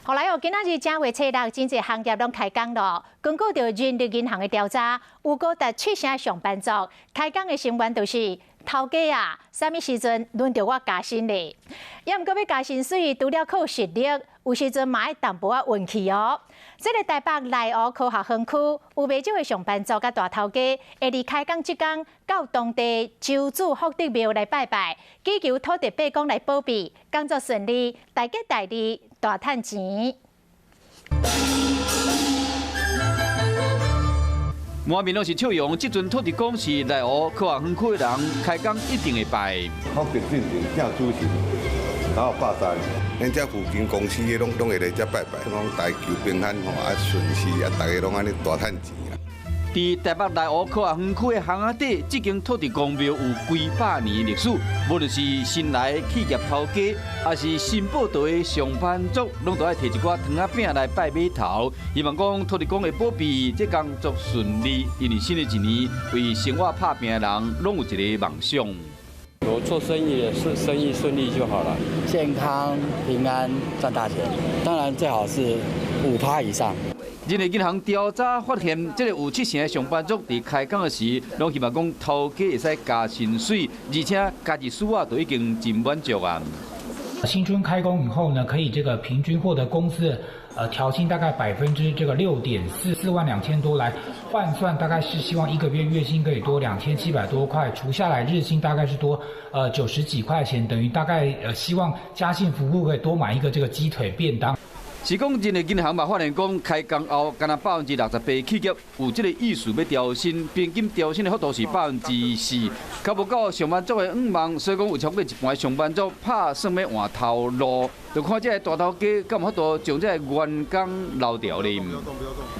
後來哦，今仔日正月初六，真濟行業攏開工咯。根據著人力銀行的調查，有高達七成上班族開工的心願就是頭家啊，啥物時陣輪著我加薪咧？猶毋過欲加薪水，除了靠實力，有時陣嘛愛淡薄仔運氣哦。這个台北內湖科學園區有袂少的上班族佮大頭家，會佇開工這工到當地周子福德廟來拜拜，祈求土地伯公來保庇，工作順利，大吉大利，大趁錢。滿面攏是笑容，這尊土地公是內湖科學園區的人開工一定會拜。福德正神請主神，然後拜山。咱這附近公司的攏攏會來這拜拜，攏大求平安吼，啊順遂啊，大家攏按呢大趁錢啊。佇台北內湖科學園區的巷仔底，這間土地公廟有幾百年歷史。無論是新來企業頭家，抑是新報到的上班族，攏都愛提一寡糖仔餅來拜碼頭，希望講土地公會保庇這工作順利。因為新的一年，為生活拍拚的人，攏有一个夢想。我做生意的是生意順利就好了，健康平安賺大錢，當然最好是5趴以上。人力銀行調查發現，這个有七成的上班族佇開工的時，攏希望講頭家會使加薪水，而且加一絲仔就已經真滿足啊。新春開工以後呢，可以這個平均獲得公司調薪大概這個6.4，42,000多來換算，大概是希望一個月月薪可以多2700多塊，除下來日薪大概是多90幾塊錢，等於大概希望加薪幅度可以多買一個這個雞腿便當。是講人力銀行嘛發現講，開工後，干焦68%企業有這个意思欲調薪，平均調薪的幅度是4%，較無夠上班族的願望，所以講有超過一半的上班族拍算欲換頭路，就看這个大頭家敢有法度將這个員工留著咧。